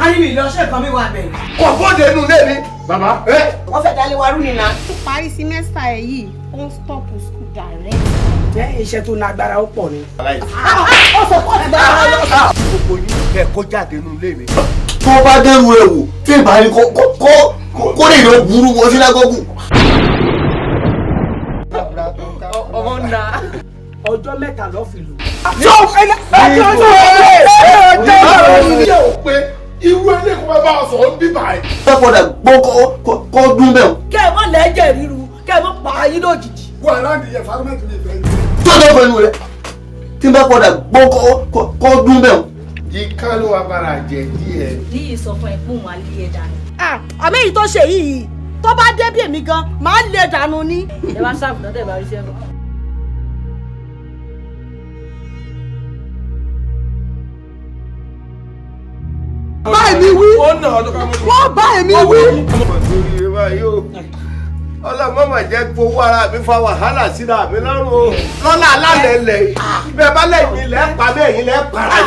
A ní mi lọ ṣe nǹkan mi wà bẹ̀rẹ̀. Kò bóde inú ilé mi. Bàbá ẹ. Wọ́n fẹ́ dalé wa rú ni na. Tó parí semester ẹ̀ yìí, ó ń stop school direct. Jẹ́ iṣẹ́ tó lágbára ó pọ̀ ni. Ó sọ pọ̀ sí bára lọ. Gbogbo yín kẹ kó jáde inú ilé mi. Tó bá dẹ́rù ẹ̀ wò tí ìbá ní kó lè lọ burú wọ sínágọ́gù. Ọmọ nà. Ọjọ́ 3 ló fi lò. Ṣé o pé irú ilé kó bá a sọ̀rọ̀ ń bíbà ẹ̀? Ẹ padà gbọ́ kọ́ dún bẹ́ẹ̀ o. Kẹ́ ẹ mọ̀ lẹ́jẹ̀ ríru, kẹ́ ẹ mọ̀ pa ayé lójijì. Wọ́n around the environment mi fẹ́. Tó tó fẹnu rẹ tí n bá padà gbọ́ kọ́ dún bẹ́ẹ̀ o. Ìkan ló wà bára jẹ díẹ̀. Níyì sọ fún ẹ pé òun á lé ẹ dànù. Àmì èyí tó ṣe yìí, tó bá débí èmi gan, màá lè dànù ni. Ẹ wá ṣáàbù náà tẹ̀ bá rí sẹ́wọ̀n. Bá èmi wí, wọ́n bá èmi wí. Ọlọ́mọ mà jẹ́ fowó ara mi fa wàhálà síra mi lọ́rùn o. Lọ́lá alálẹ̀ lẹ̀ bẹ́ẹ̀ bá lẹ́yìn lẹ́ pa bẹ́ẹ̀ yín lẹ́ para.